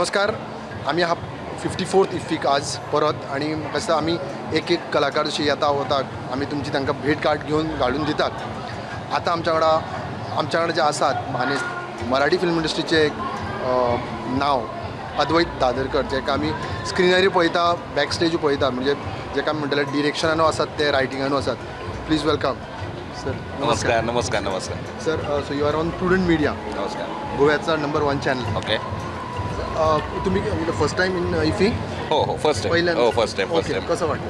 नमस्कार. आमी हा 54th इफ्फीक आज परत आनी म्हाका दिसता आमी एक एक कलाकार जशी येता वता आमी तुमची तांकां भेट कार्ड घेवन घालून दितात. आतां आमच्या वांगडा जे आसात मानेस्त, मराठी फिल्म इंडस्ट्रीचे एक नांव अद्वैत दादरकर, जेका आमी स्क्रिनारूय पळयता, बॅक स्टेजूय पळयता, म्हणजे जेका आमी म्हणटले डिरेक्शनानू आसात, ते रायटिंगानू आसात. Please welcome sir. नमस्कार, नमस्कार, नमस्कार. Sir, so you are on Prudent Media. नमस्कार. गोव्याचा नंबर वन चॅनल. ओके. तुम्ही फर्स्ट टाइम इन इफी? हो हो फर्स्ट टाइम. हो, फर्स्ट टाइम, फर्स्ट टाइम. कसं वाटलं?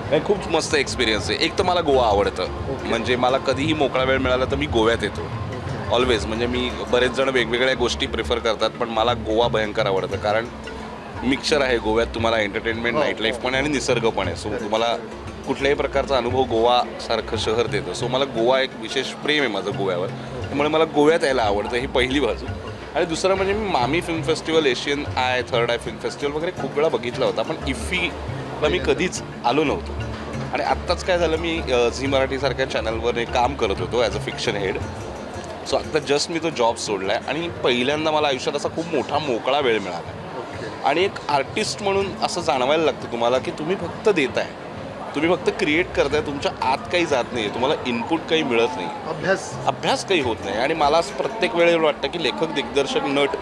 नाही, खूप मस्त एक्सपिरियन्स आहे. एक तर मला गोवा आवडतं. म्हणजे मला कधीही मोकळा वेळ मिळाला तर मी गोव्यात येतो ऑलवेज. म्हणजे मी, बरेच जण वेगवेगळ्या गोष्टी प्रिफर करतात, पण मला गोवा भयंकर आवडतं, कारण मिक्सचर आहे गोव्यात. तुम्हाला एंटरटेनमेंट, नाईट लाईफ पण आहे आणि निसर्ग पण आहे. सो तुम्हाला कुठल्याही प्रकारचा अनुभव गोवा सारखं शहर देतं. सो मला गोवा, एक विशेष प्रेम आहे माझं गोव्यावर, त्यामुळे मला गोव्यात यायला आवडतं, ही पहिली बाजू. आणि दुसरं म्हणजे मी मामी film festival, Asian I third I film festival वगैरे खूप वेळा बघितला होता, पण इफ्फीला मी कधीच आलो नव्हतो. आणि आत्ताच काय झालं, मी झी मराठीसारख्या चॅनलवर एक काम करत होतो as a fiction head. So आत्ता जस्ट मी तो जॉब सोडला आहे आणि पहिल्यांदा मला आयुष्यात असा खूप मोठा मोकळा वेळ मिळाला. आणि एक आर्टिस्ट म्हणून असं जाणवायला लागतं तुम्हाला की तुम्ही फक्त देताय, तुम्ही फक्त क्रिएट करताय, तुमच्या आत काही जात नाही, तुम्हाला इनपुट काही मिळत नाही. अभ्यास. अभ्यास काही होत नाही. आणि मला असं प्रत्येक वेळेवर वाटतं की लेखक, दिग्दर्शक, नट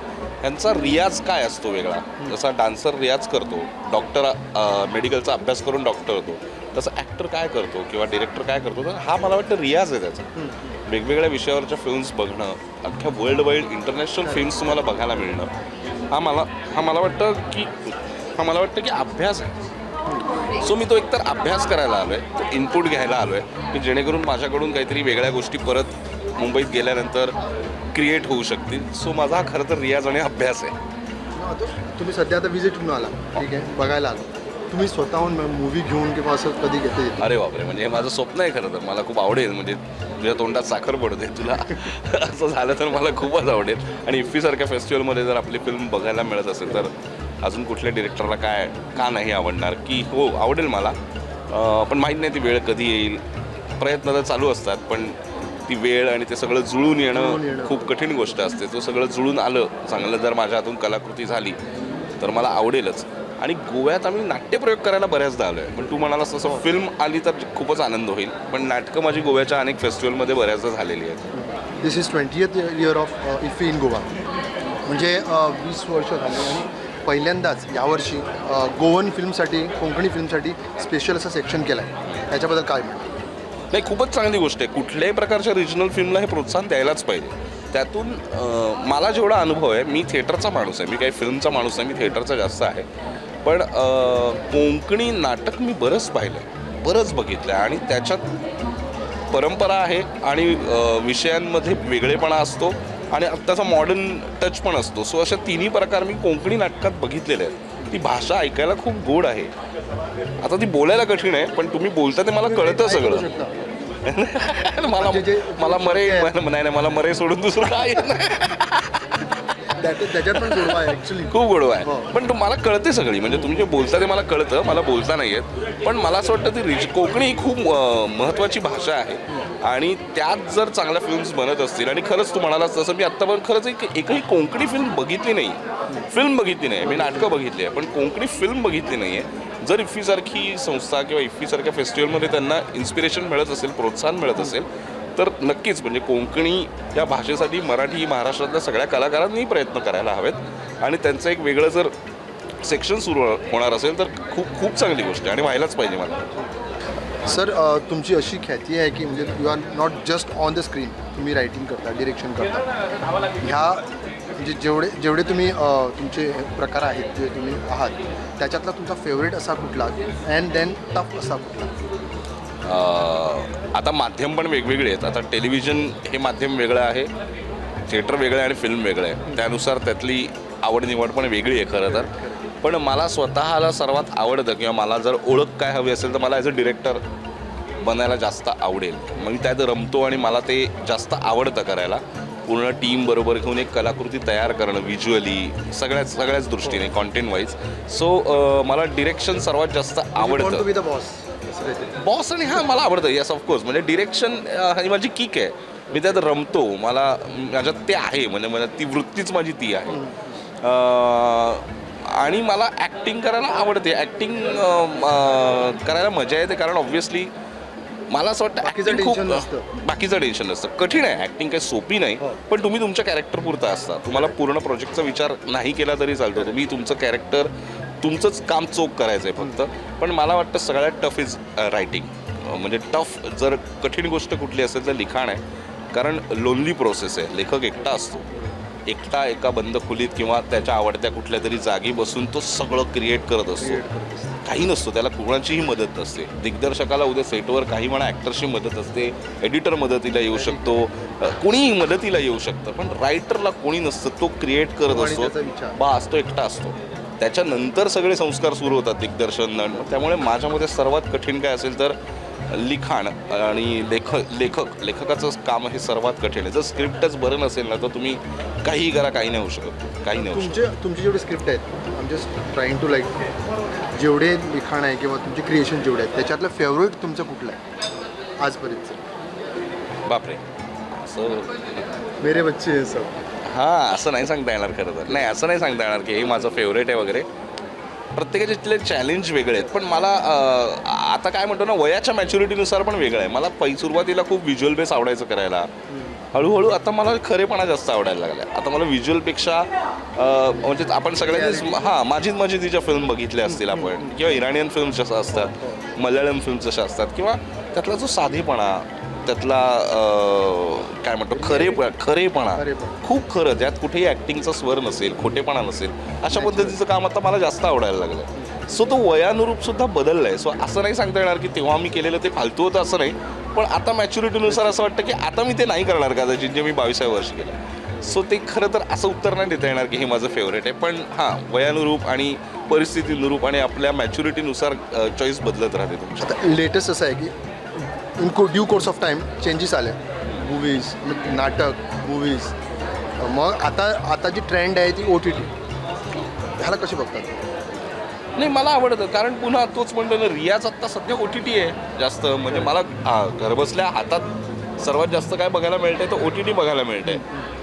यांचा रियाज काय असतो वेगळा? जसा डान्सर रियाज करतो, डॉक्टर मेडिकलचा अभ्यास करून डॉक्टर होतो, तसं ॲक्टर काय करतो किंवा डिरेक्टर काय करतो? तर हा मला वाटतं रियाज आहे त्याचा. वेगवेगळ्या विषयावरच्या फिल्म्स बघणं, अख्ख्या वर्ल्ड वाईड इंटरनॅशनल फिल्म्स तुम्हाला बघायला मिळणं, हा मला वाटतं की अभ्यास आहे. सो मी तो एकतर अभ्यास करायला आलो आहे, तो इनपुट घ्यायला आलो आहे, की जेणेकरून माझ्याकडून काहीतरी वेगळ्या गोष्टी परत मुंबईत गेल्यानंतर क्रिएट होऊ शकतील. सो माझा हा खरं तर रियाज आणि अभ्यास आहे. तुम्ही सध्या आता विजिट आला, ठीक आहे, बघायला आलो. तुम्ही स्वतःहून मूवी घेऊन किंवा असं कधी घेते? अरे बापरे, म्हणजे हे माझं स्वप्न आहे खरं तर. मला खूप आवडेल, म्हणजे तुझ्या तोंडात साखर पडते तुला, असं झालं तर मला खूपच आवडेल. आणि इफ्फीसारख्या फेस्टिवलमध्ये जर आपली फिल्म बघायला मिळत असेल तर अजून कुठल्या डिरेक्टरला काय का नाही आवडणार? की हो, आवडेल मला. पण माहीत नाही ती वेळ कधी येईल. प्रयत्न तर चालू असतात, पण ती वेळ आणि ते सगळं जुळून जुळून येणं येणं. खूप कठीण गोष्ट असते. तो सगळं जुळून आलं चांगलं, जर माझ्या हातून कलाकृती झाली तर मला आवडेलच. आणि गोव्यात आम्ही नाट्यप्रयोग करायला बऱ्याचदा आलो आहे, पण तू म्हणालास तसं फिल्म आली तर खूपच आनंद होईल. पण नाटकं माझी गोव्याच्या अनेक फेस्टिवलमध्ये बऱ्याचदा झालेली आहेत. This is 20th year of IFFI in Goa, म्हणजे 20 वर्ष झाली आणि पहिल्यांदाच यावर्षी गोवन फिल्मसाठी, कोंकणी फिल्मसाठी स्पेशल असं सेक्शन केलं आहे. त्याच्याबद्दल काय म्हणतो? नाही, खूपच चांगली गोष्ट आहे. कुठल्याही प्रकारच्या रिजनल फिल्मला हे प्रोत्साहन द्यायलाच पाहिजे. त्यातून मला जेवढा अनुभव आहे, मी थिएटरचा माणूस आहे, मी काही फिल्मचा माणूस नाही, मी थिएटरचा जास्त आहे. पण कोंकणी नाटक मी बरंच पाहिलं आहे, बरंच बघितलं आहे आणि त्याच्यात परंपरा आहे आणि विषयांमध्ये वेगळेपणा असतो आणि आत्ताचा मॉडर्न टच पण असतो. सो अशा तिन्ही प्रकार मी कोंकणी नाटकात बघितलेले आहेत. ती भाषा ऐकायला खूप गोड आहे. आता ती बोलायला कठीण आहे, पण तुम्ही बोलता ते मला कळतं सगळं. मला म्हणजे मला मरे, नाही नाही, मला मरे सोडून दुसरं काय येत नाही. त्याच्यात पण गोडवा आहे ॲक्च्युली. खूप गोडवा हो. आहे, पण मला कळते सगळी. म्हणजे तुम्ही जे बोलता ते मला कळतं, मला बोलता नाही येत. पण मला असं वाटतं ती रिज कोकणी ही खूप महत्त्वाची भाषा आहे आणि त्यात जर चांगल्या फिल्म्स बनत असतील, आणि खरंच तू म्हणालास तसं मी आत्ता पण खरंच एक एकही कोंकणी फिल्म बघितली नाही. फिल्म बघितली नाही, मी नाटकं बघितली आहे, पण कोंकणी फिल्म बघितली नाही आहे. जर इफ्फीसारखी संस्था किंवा इफ्फीसारख्या फेस्टिवलमध्ये त्यांना इन्स्पिरेशन मिळत असेल, प्रोत्साहन मिळत असेल, तर नक्कीच म्हणजे कोंकणी या भाषेसाठी मराठी महाराष्ट्रातल्या सगळ्या कलाकारांनी प्रयत्न करायला हवेत. आणि त्यांचं एक वेगळं जर सेक्शन सुरू होणार असेल तर खूप खूप चांगली गोष्ट आहे आणि व्हायलाच पाहिजे मला. सर, तुमची अशी ख्याती आहे की म्हणजे you are not just on the screen, तुम्ही रायटिंग करता, डिरेक्शन करता. ह्या म्हणजे जेवढे जेवढे तुम्ही तुमचे प्रकार आहेत, जे तुम्ही आहात, त्याच्यातला तुमचा फेवरेट असा कुठला अँड then tough असा कुठला? आता माध्यम पण वेगवेगळे आहेत. आता टेलिव्हिजन हे माध्यम वेगळं आहे, थिएटर वेगळं आहे आणि फिल्म वेगळं आहे. त्यानुसार त्यातली आवड निवड पण वेगळी आहे खरं तर. पण मला स्वतःला सर्वात आवडतं किंवा मला जर ओळख काय हवी असेल तर मला ॲज अ डिरेक्टर बनायला जास्त आवडेल. मग मी त्यात रमतो आणि मला ते जास्त आवडतं करायला. पूर्ण टीम बरोबर घेऊन एक कलाकृती तयार करणं, व्हिज्युअली, सगळ्याच सगळ्याच दृष्टीने, कॉन्टेंट वाईज. सो मला डिरेक्शन सर्वात जास्त आवडतं. टू बी the boss असं काहीतरी. बॉस आणि हां, मला आवडतं. येस, ऑफकोर्स. म्हणजे डिरेक्शन ही माझी किक आहे, मी त्यात रमतो. मला माझ्यात ते आहे, म्हणजे मला ती वृत्तीच माझी ती आहे. आणि मला ॲक्टिंग करायला आवडते. ॲक्टिंग करायला मजा येते, कारण ऑब्व्हियसली मला असं वाटतं बाकीचं acting खूप tension नसतं. बाकीचं टेन्शन नसतं. कठीण आहे ॲक्टिंग, काही सोपी नाही. हो. पण तुम्ही तुमच्या कॅरेक्टर पुरता असता, तुम्हाला पूर्ण प्रोजेक्टचा विचार नाही केला तरी चालतो. तुम्ही तुमचं कॅरेक्टर, तुमचंच काम चोख करायचं आहे फक्त. पण मला वाटतं सगळ्यात टफ is writing. म्हणजे टफ जर कठीण गोष्ट कुठली असेल तर लिखाण आहे, कारण लोनली प्रोसेस आहे. लेखक एकटा असतो, एकटा एका बंद खोलीत किंवा त्याच्या आवडत्या कुठल्या तरी जागी बसून तो सगळं क्रिएट करत असतो. Create करत असतो. काही नसतो त्याला, कुणाचीही मदत नसते. दिग्दर्शकाला उद्या सेटवर काही म्हणा ॲक्टरशी मदत असते, एडिटर मदतीला येऊ शकतो, कोणीही मदतीला येऊ शकतं, पण रायटरला कोणी नसतं. तो क्रिएट करत आणि असतो. त्याचा विचार. बास, तो एकटा असतो. त्याच्यानंतर सगळे संस्कार सुरू होतात दिग्दर्शन. त्यामुळे माझ्यामध्ये सर्वात कठीण काय असेल तर लिखाण आणि लेखक लेखकाचं काम हे सर्वात कठीण आहे. जर स्क्रिप्टच बरं नसेल ना, तर तुम्ही काहीही करा, काही नाही होऊ शकत, काही नाही होऊ शकत. तुमचे तुमचे जेवढे स्क्रिप्ट आहेत, I'm just trying to like, जेवढे लिखाण आहे किंवा तुमचे क्रिएशन जेवढे आहेत, त्याच्यातलं फेवरेट तुमचं कुठलं आहे आजपर्यंतचं? बापरे, असं मेरे बच्चे हे सब. हां, असं नाही सांगता येणार खरं तर. नाही, असं नाही सांगता येणार की हे माझं फेवरेट आहे वगैरे. प्रत्येकाचे तिथले चॅलेंज वेगळे आहेत. पण मला आता काय म्हणतो ना, वयाच्या मॅच्युरिटीनुसार पण वेगळं आहे. मला सुरुवातीला खूप व्हिज्युअल बेस आवडायचं करायला. हळूहळू आता मला खरेपणा जास्त आवडायला लागला. आता मला व्हिज्युअलपेक्षा, म्हणजे आपण सगळ्यांनीच हां माझीच माझी तिच्या फिल्म बघितल्या असतील आपण, किंवा इराणियन फिल्म्स जसं असतात, मल्याळम फिल्म्स जशा असतात, किंवा त्यातला जो साधेपणा, त्यातला काय म्हणतो खरेपणा, खरेपणा. खूप खरं, ज्यात कुठेही ॲक्टिंगचा स्वर नसेल, खोटेपणा नसेल, अशा पद्धतीचं काम आता मला जास्त आवडायला लागलं. सो तो वयानुरूप सुद्धा बदलला आहे. सो असं नाही सांगता येणार की तेव्हा मी केलेलं ते फालतू होतं, असं नाही. पण आता मॅच्युरिटीनुसार असं वाटतं की आता मी ते नाही करणार कदाचित, जे मी 22व्या वर्षी केलं. सो ते खरं तर असं उत्तर नाही देता येणार की हे माझं फेवरेट आहे. पण हां, वयानुरूप आणि परिस्थितीनुरूप आणि आपल्या मॅच्युरिटीनुसार चॉईस बदलत राहते तुमची. आता लेटेस्ट असं आहे की in co due course of time changes आले, मूवीज, नाटक, मूवीज, मग आता आता जी ट्रेंड आहे ती ओटीटी, ह्याला कसे बघतात? नाही, मला आवडतं, कारण पुन्हा तोच म्हणतो ना, रियाज आत्ता सध्या ओटीटी आहे जास्त. म्हणजे मला घरबसल्या हातात सर्वात जास्त काय बघायला मिळतंय तर ओटीटी बघायला मिळतंय.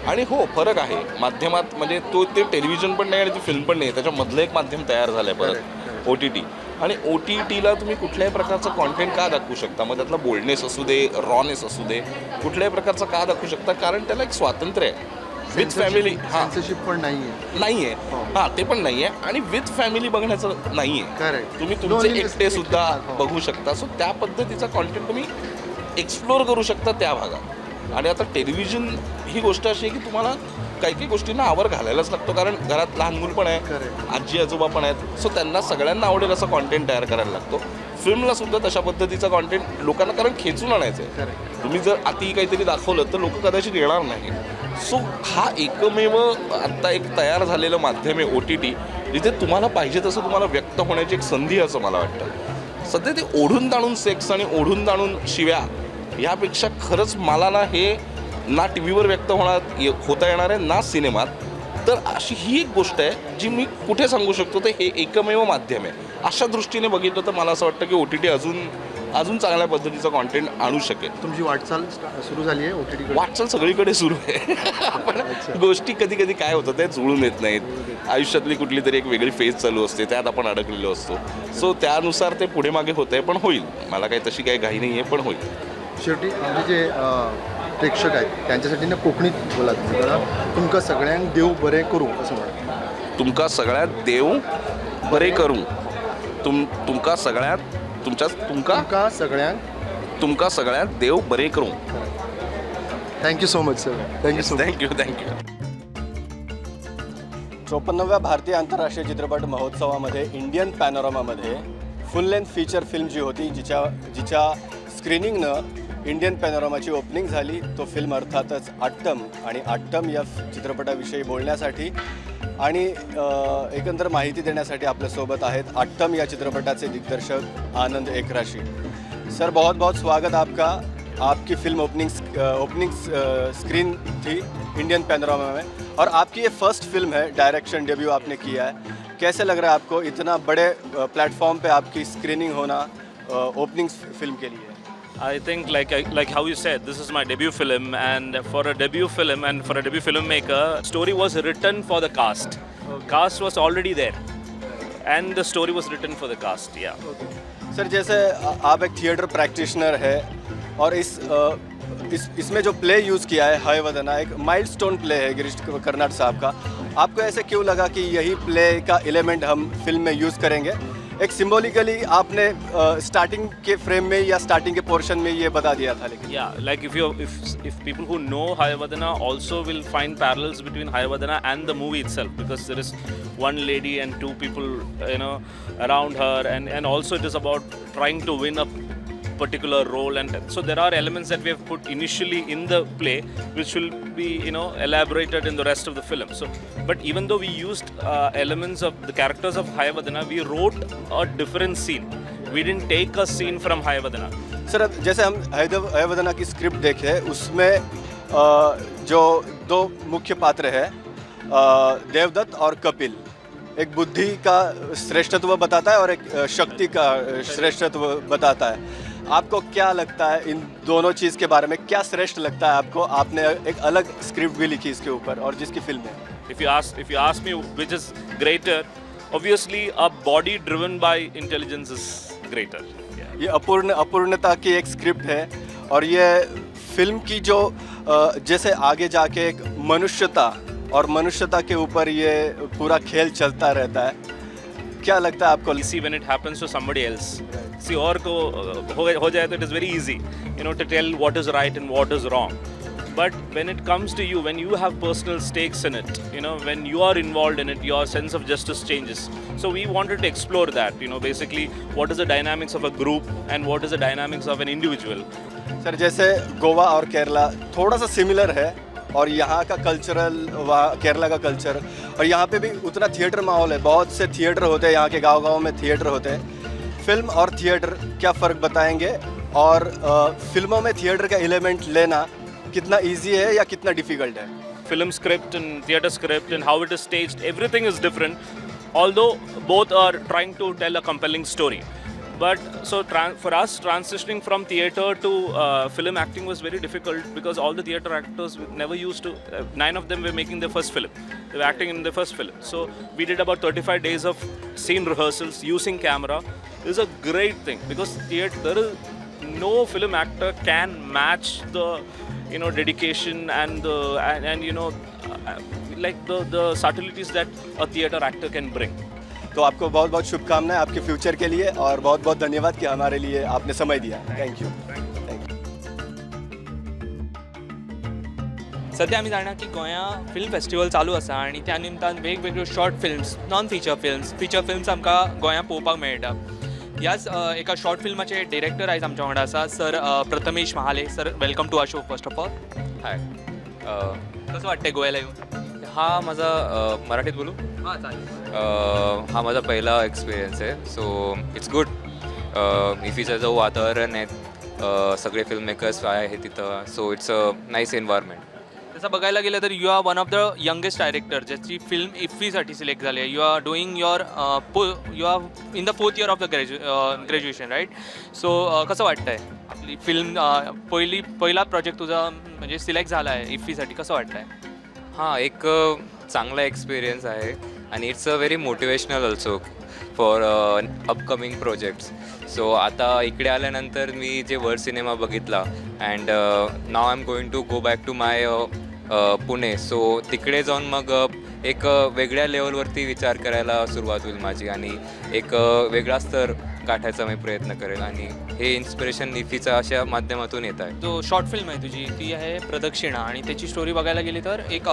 आणि हो, फरक आहे माध्यमात. म्हणजे तो ते टेलिव्हिजन पण नाही आणि ती फिल्म पण नाही, त्याच्यामधलं एक माध्यम तयार झालं आहे परत ओटीटी. आणि ओटीटीला तुम्ही कुठल्याही प्रकारचं कॉन्टेंट का दाखवू शकता, मग त्यातला बोल्डनेस असू दे, रॉनेस असू दे, कुठल्याही प्रकारचं का दाखवू शकता, कारण त्याला एक स्वातंत्र्य आहे. विथ फॅमिली, हां. सेन्सरशिप पण नाही आहे. नाही आहे, हां, ते पण नाही आहे. आणि विथ फॅमिली बघण्याचं नाही आहे. Correct. तुम्ही तुमचे Loneliness एकटे सुद्धा हो. बघू शकता. सो त्या पद्धतीचा कॉन्टेंट तुम्ही एक्सप्लोअर करू शकता त्या भागात. आणि आता टेलिव्हिजन ही गोष्ट अशी आहे की तुम्हाला काही काही गोष्टींना आवर घालायलाच लागतो, कारण घरात लहान मूल पण आहे, Correct. आजी आजोबा पण आहेत. सो त्यांना सगळ्यांना आवडेल असा कॉन्टेंट तयार करायला लागतो. फिल्मला सुद्धा तशा पद्धतीचा कॉन्टेंट लोकांना, कारण खेचून आणायचं आहे. Correct. तुम्ही जर अति काहीतरी दाखवलं तर लोक कदाचित येणार नाही. सो हा एकमेव आत्ता एक तयार झालेलं माध्यम आहे ओटीटी, जिथे तुम्हाला पाहिजे तसं तुम्हाला व्यक्त होण्याची एक संधी आहे असं मला वाटतं. सध्या ते ओढून ताणून सेक्स आणि ओढून ताणून शिव्या यापेक्षा खरंच मला ना हे ना टीव्हीवर व्यक्त होता येणार आहे ना सिनेमात. तर अशी ही एक गोष्ट आहे जी मी कुठे सांगू शकतो, तर हे एकमेव माध्यम आहे. अशा दृष्टीने बघितलं तर मला असं वाटतं की ओटीटी अजून अजून चांगल्या पद्धतीचा कॉन्टेंट आणू शकेल. तुमची वाटचाल सुरू झाली आहे ओटीटी? वाटचाल सगळीकडे सुरू आहे. आपण गोष्टी कधी कधी काय होतं, ते जुळून येत नाहीत. आयुष्यातली कुठली तरी एक वेगळी फेज चालू असते, त्यात आपण अडकलेलो असतो. सो त्यानुसार ते पुढे मागे होत आहे, पण होईल. मला काही तशी काही घाई नाही आहे, पण होईल. शेवटी आमचे जे प्रेक्षक आहेत त्यांच्यासाठी ना कोकणीत बोला तुम्ही जरा. तुमकां सगळ्यांक देव बरें करूं असं म्हणा. तुमका सगळ्यात देव बरे करूं. तुमका सगळ्यात तुमच्या तुमका तुमकां सगळ्यांक तुमका सगळ्यात देव बरे करूं. Thank you so much sir, thank you so much. Thank you, thank you. 54व्या भारतीय आंतरराष्ट्रीय चित्रपट महोत्सवामध्ये इंडियन पॅनोरमामध्ये फुल लेंथ फीचर फिल्म जी होती, जिच्या जिच्या स्क्रीनिंगनं इंडियन पॅनोरमाची ओपनिंग झाली, तो फिल्म अर्थातच आट्टम. आणि आट्टम या चित्रपटाविषयी बोलण्यासाठी आणि एकंदर माहिती देण्यासाठी आपल्यासोबत आहेत आट्टम या चित्रपटाचे दिग्दर्शक आनंद एकराशी सर. बहुत बहुत स्वागत आपका. आपकी फिल्म ओपनिंग ओपनिंग स्क्रीन थी इंडियन पैनोरामा में और आपकी ये फर्स्ट फिल्म है, डायरेक्शन डेब्यू आपने किया है. कैसे लग रहा है आपको इतना बड़े प्लेटफॉर्म पे आपकी स्क्रीनिंग होना ओपनिंग फिल्म के लिए? I think like how you said, this is my debut film, and for a debut film and for a debut filmmaker, story was written for the cast. Cast was already there, and the story was written for the cast. Yeah. Sir, जैसे आप एक theatre practitioner है और इस अ, इस इसमें जो play use किया है हयवदना, एक milestone play है गिरीश कर्नाड साहब का। आपको ऐसे क्यों लगा कि यही प्ले का एलिमेंट हम फिल्म में यूज़ करेंगे? एक सिंबॉलिकली आपने स्टार्टिंग के फ्रेम में या स्टार्टिंग के पोर्शन में ये बता दिया था, लेकिन Yeah, like if you if people who know Hayavadana also will find parallels between Hayavadana and the movie itself, because there is one lady and two people around her, and also it is about trying to win a particular role, and so there are elements that we have put initially in the play which will be elaborated in the rest of the film. So, but even though we used elements of the characters of Hayavadana, we wrote a different scene. We didn't take a scene from Hayavadana. Sir, अब जैसे हम हयवदना की script देखे, उसमें जो दो मुख्य पात्र है, देवदत्त और कपिल, एक बुद्धि का श्रेष्ठत्व बताता है और एक शक्ति का श्रेष्ठत्व बताता है। आपको क्या लगता है इन दोनों चीज़ के बारे में, क्या श्रेष्ठ लगता है आपको? आपने एक अलग स्क्रिप्ट भी लिखी इसके ऊपर और जिसकी फिल्म है। If you ask me which is greater, obviously a body driven by intelligence is greater. Yeah. ये अपूर्णता की एक स्क्रिप्ट है और ये फिल्म की जो जैसे आगे जाके एक मनुष्यता और मनुष्यता के ऊपर ये पूरा खेल चलता रहता है। क्या लगता है आपको? Easy when it happens to somebody else. किसी और को हो जाए तो it is very easy to tell what is right and what is wrong. But when it comes to you, when you have personal stakes in it, when you are involved in it, your sense of justice changes. So we wanted to explore that, basically what is the dynamics of a group and what is the dynamics of an individual. Sir, जैसे गोवा और केरला थोड़ा सा similar है और यहाँ का cultural, वहाँ केरला का culture, और यहाँ pay भी उतना थिएटर माहौल है, बहुत से थिएटर होते हैं यहाँ के, गांव-गांव में थिएटर होते हैं। फिल्म और थिएटर क्या फ़र्क बताएंगे और फिल्मों में थिएटर का एलिमेंट लेना कितना इजी है या कितना डिफ़िकल्ट है? Film script and theater script and how it is staged, everything is different, although both are trying to tell a compelling story. But so for us, transitioning from theater to film acting was very difficult, because all the theater actors were never used to, nine of them were making their first film. They were acting in their first film. So we did about 35 days of scene rehearsals using camera. It is a great thing, because theater, there is no film actor can match the dedication and the and like the subtleties that a theater actor can bring. तो आपको बहुत बहुत शुभकामनाएं आपके future K लिए और बहुत बहुत धन्यवाद कि हमारे लिए आपने समय दिया। Thank you, thank you. सध्या आमी जाणा की गोंया फिल्म फेस्टिवल चालू आसा आनी त्या निमतान वेगवेगळ्यो short films, non feature films, feature films आमकां गोंया पळोवपाक मेळटा। ह्याच एका शॉर्ट फिल्माचे डिरेक्टर आयज आमच्या वांगडा आसा, sir Prathamesh Mahale. Sir, welcome to our show first of all. Hi. कसं वाटतंय गोव्याला येऊन? हा माझा, मराठीत बोलू? हां, चालेल. हा माझा पहिला एक्सपिरियन्स आहे, सो it's good. इफीचं जो वातावरण आहे, सगळे फिल्म मेकर्स आहे तिथं, so it's a nice environment. तसं बघायला गेलं तर you are one of the youngest director ज्याची फिल्म इफ्फीसाठी सिलेक्ट झाली आहे। You are doing your you are in the fourth year of the graduation, right? So कसं वाटतंय आपली फिल्म, पहिला प्रोजेक्ट तुझा म्हणजे सिलेक्ट झाला आहे इफ्फीसाठी, कसं वाटतंय? हां, एक चांगला एक्सपिरियन्स आहे आणि it's a very motivational also for upcoming projects. So आता इकडे आल्यानंतर मी जे वर्ल्ड सिनेमा बघितला and now I am going to go back to my Pune, so तिकडे जाऊन मग एक वेगळ्या लेवलवरती विचार करायला सुरुवात होईल माझी आणि एक वेगळा स्तर गाठायचा मी प्रयत्न करेल आणि हे इन्स्पिरेशन इफीचा अशा माध्यमातून येत आहे। जो शॉर्ट फिल्म आहे तुझी ती आहे प्रदक्षिणा आणि त्याची स्टोरी बघायला गेली तर एक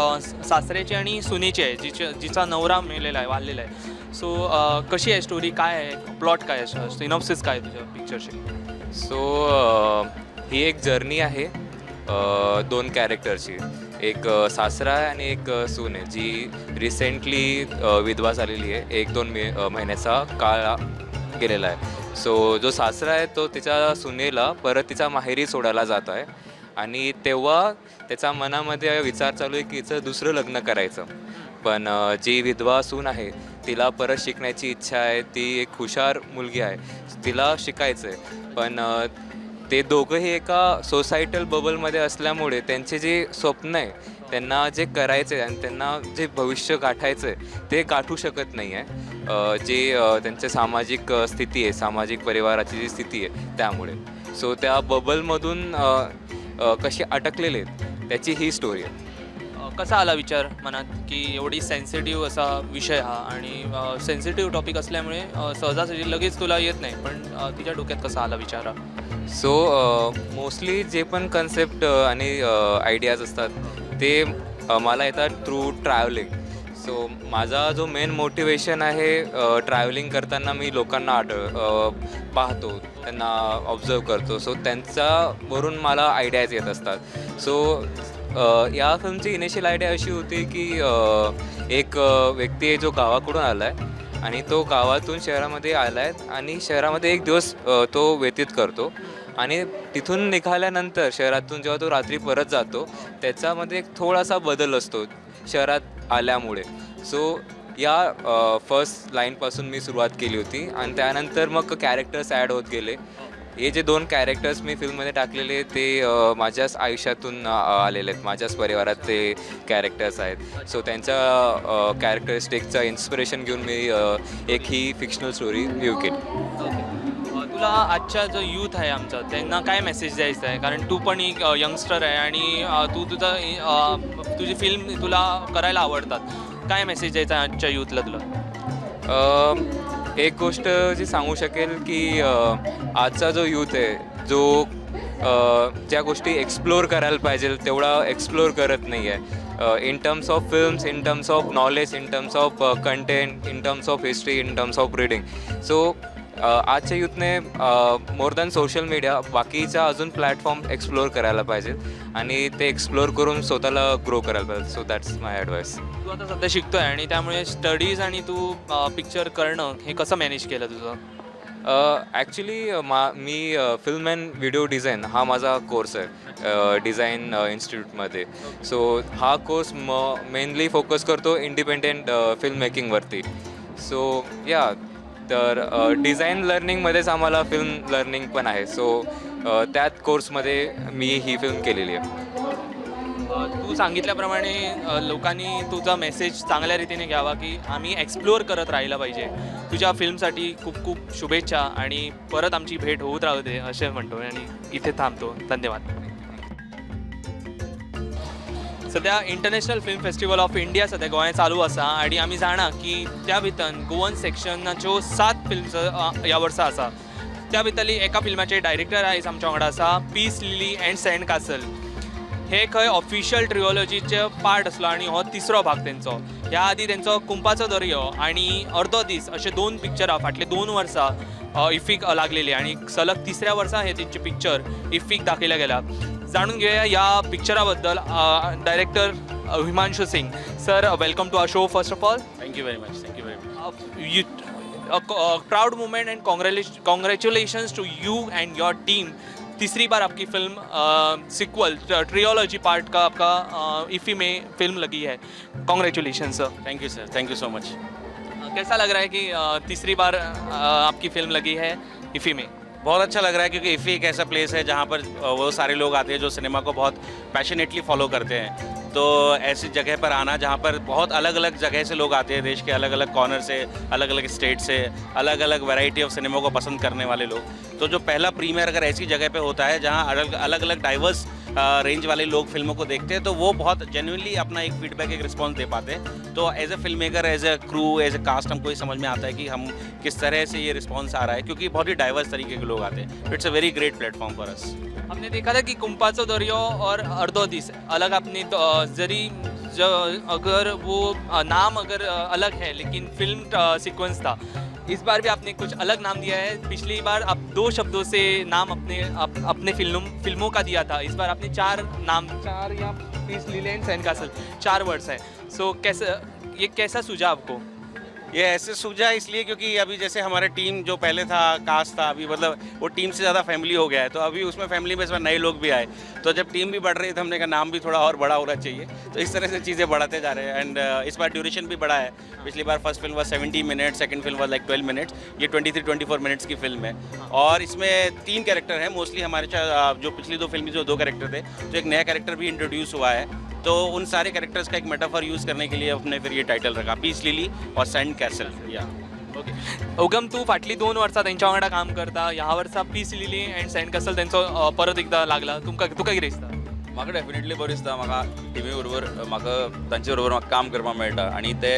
सासऱ्याची आणि सुनेची आहे, जिचा नवरा मेलेला आहे, वारलेला आहे। सो कशी आहे स्टोरी, काय आहे प्लॉट, काय आहे सिनॉप्सिस, काय आहे तुझ्या पिक्चरशी? सो ही एक जर्नी आहे, दोन कॅरेक्टरची, एक सासरा आहे आणि एक सून आहे जी रिसेंटली विधवा झालेली आहे, 1-2 महिन्याचा काळ गेलेला आहे। सो जो सासरा आहे तो तिच्या सुनेला परत तिच्या माहेरी सोडायला जात आहे आणि तेव्हा त्याच्या मनामध्ये विचार चालू आहे की हिचं दुसरं लग्न करायचं, पण जी विधवा सून आहे तिला परत शिकण्याची इच्छा आहे, ती एक हुशार मुलगी आहे, तिला शिकायचं आहे, पण ते दोघंही एका सोसायटल बबलमध्ये असल्यामुळे त्यांचे जे स्वप्न आहे त्यांना जे करायचं आहे आणि त्यांना जे भविष्य गाठायचं आहे ते गाठू शकत नाही आहे, जे त्यांचे सामाजिक स्थिती आहे, सामाजिक परिवाराची जी स्थिती आहे त्यामुळे. सो त्या बबलमधून कसे अटकलेले आहेत त्याची ही स्टोरी आहे. कसा आला विचार मनात की एवढी सेन्सिटिव्ह असा विषय हा आणि सेन्सिटिव्ह टॉपिक असल्यामुळे सहजासहजी लगेच तुला येत नाही, पण तुझ्या डोक्यात कसा आला विचार हा? सो मोस्टली जे पण कन्सेप्ट आणि आयडियाज असतात ते मला येतात थ्रू ट्रॅव्हलिंग. सो माझा जो मेन मोटिवेशन आहे, ट्रॅव्हलिंग करताना मी लोकांना पाहतो, त्यांना ऑब्झर्व करतो. सो त्यांच्यावरून मला आयडियाज येत असतात. सो या फिल्मची इनिशियल आयडिया अशी होती की एक व्यक्ती आहे जो गावाकडून आला आहे आणि तो गावातून शहरामध्ये आला आहे आणि शहरामध्ये एक दिवस तो व्यतीत करतो आणि तिथून निघाल्यानंतर शहरातून जेव्हा तो रात्री परत जातो त्याच्यामध्ये एक थोडासा बदल असतो शहरात आल्यामुळे. सो या फर्स्ट लाईनपासून मी सुरुवात केली होती आणि त्यानंतर मग कॅरेक्टर्स ॲड होत गेले. हे जे दोन कॅरेक्टर्स मी फिल्ममध्ये टाकलेले ते माझ्याच आयुष्यातून आलेले आहेत, माझ्याच परिवारात ते कॅरेक्टर्स आहेत. सो त्यांच्या कॅरेक्टरिस्टिकचं इन्स्पिरेशन घेऊन मी एक ही फिक्शनल स्टोरी व्ह्यू केली. तुला आजच्या जो यूथ आहे आमचा त्यांना काय मेसेज द्यायचा आहे? कारण तू पण एक यंगस्टर आहे आणि तू तुझी फिल्म तुला करायला आवडतात, काय मेसेज द्यायचा आहे आजच्या यूथला तुला? एक गोष्ट जी सांगू शकेल की आजचा जो यूथ आहे जो ज्या गोष्टी एक्सप्लोअर करायला पाहिजे तेवढा एक्सप्लोअर करत नाही आहे. In terms of films, in terms of knowledge, in terms of content, in terms of history, in terms of reading. So आजच्या यूथने मोर दॅन सोशल मीडिया बाकीचा अजून प्लॅटफॉर्म एक्सप्लोअर करायला पाहिजे आणि ते एक्सप्लोअर करून स्वतःला ग्रो करायला पाहिजे. So that's my advice. तू आता सध्या शिकतोय आणि त्यामुळे स्टडीज आणि तू पिक्चर करणं हे कसं मॅनेज केलं तुझं? Actually me film and video design हा माझा कोर्स आहे डिझाईन इन्स्टिट्यूटमध्ये. सो हा कोर्स मेनली फोकस करतो इंडिपेंडेंट फिल्म मेकिंगवरती. सो या तर डिझाईन लर्निंगमध्येच आम्हाला फिल्म लर्निंग पण आहे. सो त्यात कोर्समध्ये मी ही फिल्म केलेली आहे. तू सांगितल्याप्रमाणे लोकांनी तुझा मेसेज चांगल्या रीतीने घ्यावा की आम्ही एक्सप्लोअर करत राहिलं पाहिजे. तुझ्या फिल्मसाठी खूप खूप शुभेच्छा आणि परत आमची भेट होत राहू दे असे म्हणतो आणि इथे थांबतो. धन्यवाद. सध्या International Film Festival of India सध्या गोंयांत चालू आसा आणि आमी जाणा की त्या भितर गोवन सेक्शनाच्यो 7 फिल्म्स ह्या वर्सा आसा. त्या भितरली एका फिल्माचे डायरेक्टर आयज आमच्या वांगडा आसा, Peace Lily and Sand Castle. हे खंय ऑफिशियल ट्रिओलॉजीचे पार्ट आसलो आनी हो तिसरो भाग तेंचो. ह्या आदी तेंचो कुंपाचो दर्यो आनी अर्दो दीस अशे 2 पिक्चरां फाटले 2 वर्सां इफ्फीक लागलेली आनी सलग तिसऱ्या वर्सा हे तेंचे पिक्चर इफ्फीक दाखयल्या गेला. जाणून घेऊया ह्या पिक्चरा बद्दल director Himanshu Singh. Sir, welcome to our show first of all. Thank you very much. Thank you very much. Proud moment and congratulations to you and your team. तीसरी बार आपकी फिल्म सिक्वल ट्रियोलॉजी पार्ट का आपका इफ़ी में film लगी है. Congratulation sir. Thank you sir, thank you so much. कैसा लग रहा है कि तीसरी बार आपकी फिल्म लगी है इफ़ी में? बहुत अच्छा लग रहा है क्योंकि इफ़ी एक ऐसा प्लेस है जहाँ पर वो सारे लोग आते हैं जो सिनेमा को बहुत पैशनेटली फॉलो करते हैं. तो ऐसी जगह पर आना जहाँ पर बहुत अलग अलग जगह से लोग आते हैं, देश के अलग अलग कॉर्नर से, अलग अलग स्टेट से, अलग अलग वैरायटी ऑफ सिनेमा को पसंद करने वाले लोग. तो जो पहला प्रीमियर अगर ऐसी जगह पे होता है जहाँ अलग अलग अलग डाइवर्स रेंज वाले लोग फिल्मों को देखते हैं तो वो बहुत जेन्युइनली अपना एक फीडबैक, एक रिस्पॉन्स दे पाते हैं. तो as a film maker, as a crew, as a cast हमको ये समझ में आता है कि हम किस तरह से ये रिस्पॉन्स आ रहा है, क्योंकि बहुत ही डाइवर्स तरीके के लोग आते हैं. It's a very great platform for us. हमने देखा था कि कुंपाचो दरियो और अर्दो दीस अलग आपने तो, जरी अगर वो नाम अगर अलग है लेकिन फिल्म सीक्वेंस था. इस बार भी आपने कुछ अलग नाम दिया है. पिछली बार आप 2 शब्दों से नाम अपने फिल्मों का दिया था. इस बार आपने 4 नाम, 4 या Peace Lily and Sand Castle, 4 words हैं. सो ये कैसा सूझा आपको? ये ऐसे सूझा इसलिए क्योंकि अभी जैसे हमारे टीम जो पहले था, कास्ट था, अभी मतलब वो टीम से ज़्यादा फैमिली हो गया है. तो अभी उसमें फैमिली में इस बार नए लोग भी आए, तो जब टीम भी बढ़ रही है तो हमने कहा नाम भी थोड़ा और बड़ा होना चाहिए. तो इस तरह से चीज़ें बढ़ाते जा रहे हैं. एंड इस बार ड्यूरेशन भी बढ़ा है. पिछली bar first film was 70 minutes, second film was like 12 minutes. ये 23-24 मिनट्स की फिल्म है और इसमें 3 कैरेक्टर हैं. मोस्टली हमारे जो पिछली 2 फिल्म जो 2 कैरेक्टर थे, तो एक नया कैरेक्टर भी इंट्रोड्यूस हुआ है. तो उन सारे कैरेक्टर्स का एक मेटाफर यूज़ करने के लिए हमने फिर ये टाइटल रखा, पीस लिली और सैंड कैसल या। ओके उगम, तूं फाटलीं 2 वर्सां तेंच्या वांगडा काम करता. ह्या वर्सा पीस लिली अँड सँड कसल तेंचो परत एकदां लागला. तुमकां तुका कितें दिसता? म्हाका डेफिनेटली बरें दिसता. म्हाका टिमी बरोबर, म्हाका तांचे बरोबर म्हाका काम करपाक मेळटा आनी ते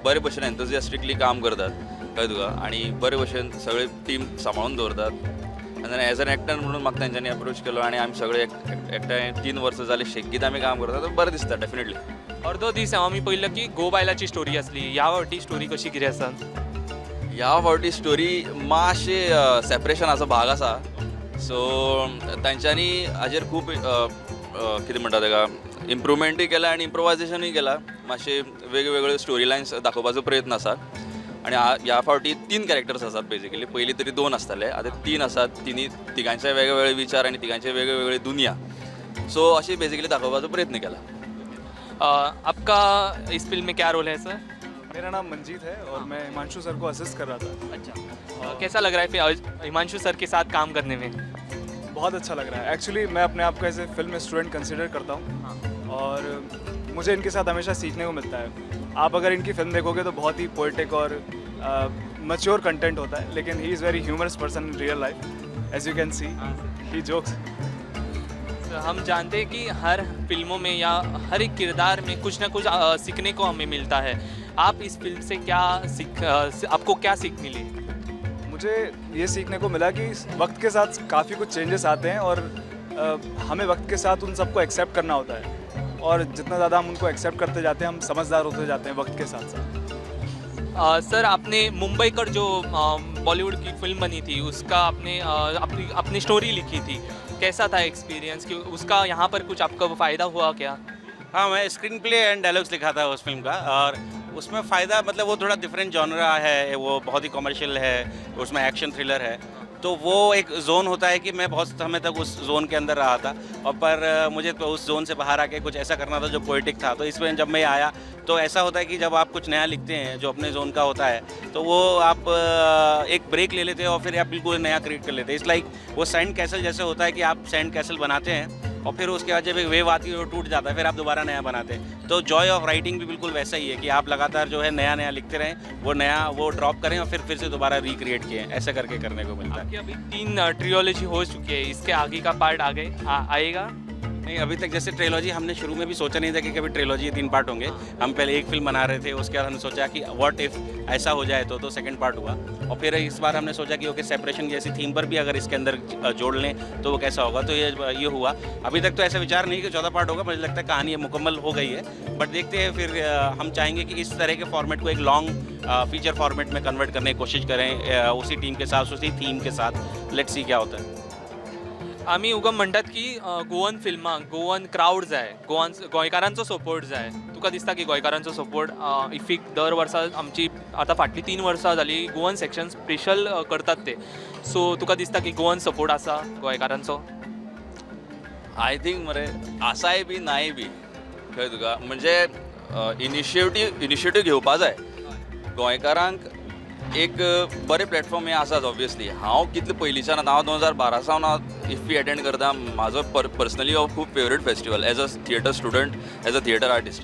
बरे भशेन एन्थुजियास्टिकली काम करतात, कळ्ळें तुका, आनी बरे भशेन सगळे टीम सांबाळून दवरतात. आनी एज एन एक्टर म्हणून म्हाका तेंच्यांनी अप्रोच केलो आनी आमी सगळे एकठांय 3 वर्सां जालीं शेगीत आमी काम करतात. बरें दिसता डेफिनेटली. अर्दो दीस आमी पळयलो की घोव बायलाची स्टोरी आसली. ह्या फावटी स्टोरी कशी कितें आसा? ह्या फावटी स्टोरी मातशी सेपरेशनाचो भाग आसा. सो तांच्यांनी हाजेर खूब कितें म्हणटा तेका, इम्प्रुवमेंटूय केला आनी इम्प्रोवायजेशनूय केला. मातशे वेगवेगळ्यो स्टोरी लायन्स दाखोवपाचो प्रयत्न आसा आनी ह्या फावटी तीन कॅरेक्टर्स आसात बेजिकली. पयलीं तरी दोन आसताले, आतां तीन आसात. तिनी तिगांचे वेगवेगळे विचार आनी तिगांचे वेगवेगळे दुनिया. सो अशें बेजिकली दाखोवपाचो प्रयत्न केला. आपका इस फिल्म में क्या रोल है सर? मेरा नाम मंजीत है और मैं हिमांशु सर को असिस्ट कर रहा था। अच्छा, कैसा लग रहा है फिर हिमांशु सर के साथ काम करने में? बहुत अच्छा लग रहा है। एक्चुअली मैं अपने आप को as a film student consider करता हूँ और मुझे इनके साथ हमेशा सीखने को मिलता है। आप अगर इनकी फिल्म देखोगे तो बहुत ही पोइटिक और मच्योर कंटेंट होता है, लेकिन he is very humorous person in real life, as you can see, he jokes. तो हम जानते हैं कि हर फिल्मों में या हर एक किरदार में कुछ ना कुछ सीखने को हमें मिलता है। आप इस फिल्म से क्या सीख आपको क्या सीख मिली? मुझे ये सीखने को मिला कि वक्त के साथ काफ़ी कुछ चेंजेस आते हैं और हमें वक्त के साथ उन सबको एक्सेप्ट करना होता है और जितना ज़्यादा हम उनको एक्सेप्ट करते जाते हैं, हम समझदार होते जाते हैं वक्त के साथ साथ। सर, आपने मुंबईकर जो बॉलीवुड की फिल्म बनी थी, उसका आपने अपनी अपनी स्टोरी लिखी थी। कैसा था एक्सपीरियंस कि उसका यहाँ पर कुछ आपका फ़ायदा हुआ क्या? हाँ, मैं स्क्रीन प्ले एंड डायलॉग्स लिखा था उस फिल्म का और उसमें फ़ायदा मतलब वो थोड़ा डिफरेंट जॉनरा है, वो बहुत ही कमर्शियल है, उसमें एक्शन थ्रिलर है। तो वो एक जोन होता है कि मैं बहुत समय तक उस जोन के अंदर रहा था और पर मुझे तो उस जोन से बाहर आके कुछ ऐसा करना था जो पोइटिक था। तो इसमें जब मैं आया तो ऐसा होता है कि जब आप कुछ नया लिखते हैं जो अपने जोन का होता है, तो वो आप एक ब्रेक ले लेते हैं और फिर आप बिल्कुल नया क्रिएट कर लेते हैं। It's like वो सैंड कैसल जैसे होता है कि आप सैंड कैसल बनाते हैं और फिर उसके बाद जब एक वेव आती है, वो टूट जाता है, फिर आप दोबारा नया बनाते हैं। तो जॉय ऑफ राइटिंग भी बिल्कुल वैसा ही है कि आप लगातार जो है नया नया लिखते रहें, वो नया वो ड्रॉप करें और फिर से दोबारा रिक्रिएट किए, ऐसा करके करने को मिलता है। आपकी अभी तीन ट्रियोलॉजी हो चुकी है। इसके आगे का पार्ट आगे आएगा? नहीं, अभी तक जैसे ट्रेलॉजी हमने शुरू में भी सोचा नहीं था कि कभी ट्रेलॉजी तीन पार्ट होंगे। हम पहले एक फिल्म बना रहे थे, उसके बाद हमने सोचा कि what if ऐसा हो जाए तो सेकंड पार्ट हुआ और फिर इस बार हमने सोचा कि ओके, सेपरेशन जैसी थीम पर भी अगर इसके अंदर जोड़ लें तो वो कैसा होगा, तो ये हुआ। अभी तक तो ऐसा विचार नहीं कि चौथा पार्ट होगा। मुझे लगता है कहानी मुकम्मल हो गई है, बट देखते हैं फिर। हम चाहेंगे कि इस तरह के फॉर्मेट को एक लॉन्ग फीचर फॉर्मेट में कन्वर्ट करने की कोशिश करें, उसी टीम के साथ, उसी थीम के साथ। Let's see क्या होता है। आमी उगम म्हणटात की गोवन फिल्मांक गोवन क्रावड जाय, गोवन गोंयकारांचो सपोर्ट जाय. तुका दिसता की गोंयकारांचो सपोर्ट इफीक दर वर्सा आमची आतां फाटलीं 3 वर्सां जाली गोवन सेक्शन स्पेशल करतात ते, सो तुका दिसता की गोवन सपोर्ट आसा गोंयकारांचो? I think मरे आसाय बी, नाय बी, कळ्ळें तुका. म्हणजे इनिशिएटीव घेवपा जाय. गोंयकारांक एक बरें प्लॅटफॉर्म हें आसाच ऑब्वियसली. हांव कितले पयलींच्यान, हांव 2012 सावन हांव इफ्फी एटेंड करता. म्हाजो पर्सनली हो खूब favourite festival as a theatre student, as a theatre artist.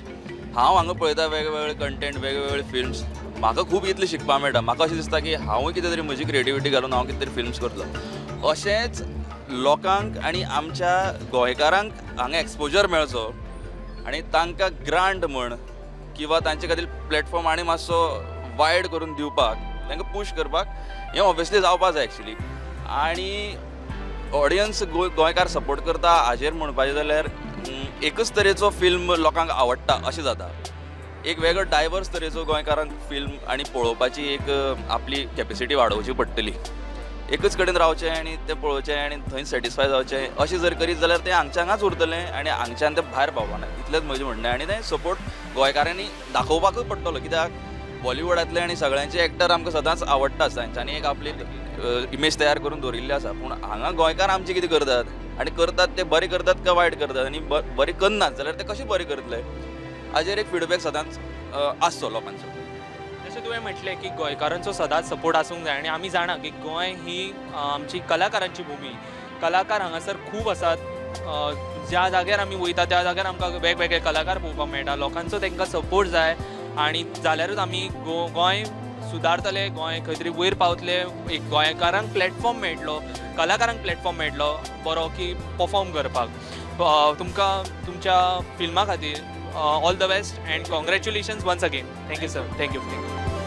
हांव हांगा पळयता वेगवेगळे कंटेंट, वेगवेगळे फिल्म्स. म्हाका खूब इतलें शिकपाक मेळटा. म्हाका अशें दिसता की हांवूय कितें तरी म्हजी क्रिएटिविटी घालून हांव कितें तरी फिल्म्स करतलो. अशेंच लोकांक आनी आमच्या गोंयकारांक हांगा एक्सपोजर मेळचो आनी तांकां ग्रांट म्हण किंवा तांचे खातीर प्लॅटफॉर्म आनी मातसो वायड करून दिवपाक, तांकां पूश करपाक हें ऑब्वियसली जावपा जाय एक्चुली. आनी ऑडियन्स गोंयकार सपोर्ट करता हाजेर म्हणपाचें जाल्यार एकच तरेचो फिल्म लोकांक आवडटा अशें जाता. एक वेगळो डायवर्स तरेचो गोंयकारांक फिल्म आनी पळोवपाची एक आपली कॅपेसिटी वाडोवची पडटली. एकच कडेन रावचें आनी तें पळोवचें आनी थंय सॅटिस्फाय जावचें अशें जर करीत जाल्यार तें हांगच्या हांगाच उरतलें आनी हांगच्यान तें भायर पावपाना, इतलेंच म्हजें म्हणणें. आनी तें सपोर्ट गोंयकारांनी दाखोवपाकूच पडटलो, कित्याक बॉलिवूडांतले आनी सगळ्यांचे एक्टर आमकां सदांच आवडटाच. तांच्यांनी एक आपली इमेज तयार करून दवरिल्ली आसा. पूण हांगा गोंयकार आमचे कितें करतात आनी करतात ते बरें करतात काय वायट करतात आनी बरें करनात जाल्यार ते कशें बरें करतले, हाजेर एक फिडबॅक सदांच आसचो लोकांचो. जशें तुवें म्हटलें की गोंयकारांचो सदांच सपोर्ट आसूंक जाय आनी आमी जाणा की गोंय ही आमची कलाकारांची भुमी. कलाकार हांगासर खूब आसात. ज्या जाग्यार आमी वयता त्या जाग्यार आमकां वेगवेगळे कलाकार पळोवपाक मेळटा. लोकांचो तांकां सपोर्ट जाय आनी जाल्यारूच आमी गोंय सुदारतले, गोंय खंय तरी वयर पावतले, एक गोंयकारांक प्लॅटफॉर्म मेळटलो, कलाकारांक प्लॅटफॉर्म मेळटलो बरो की पफॉर्म करपाक. तुमकां तुमच्या फिल्मा खातीर all the best and congratulations once again. Thank you sir. Thank you, thank you.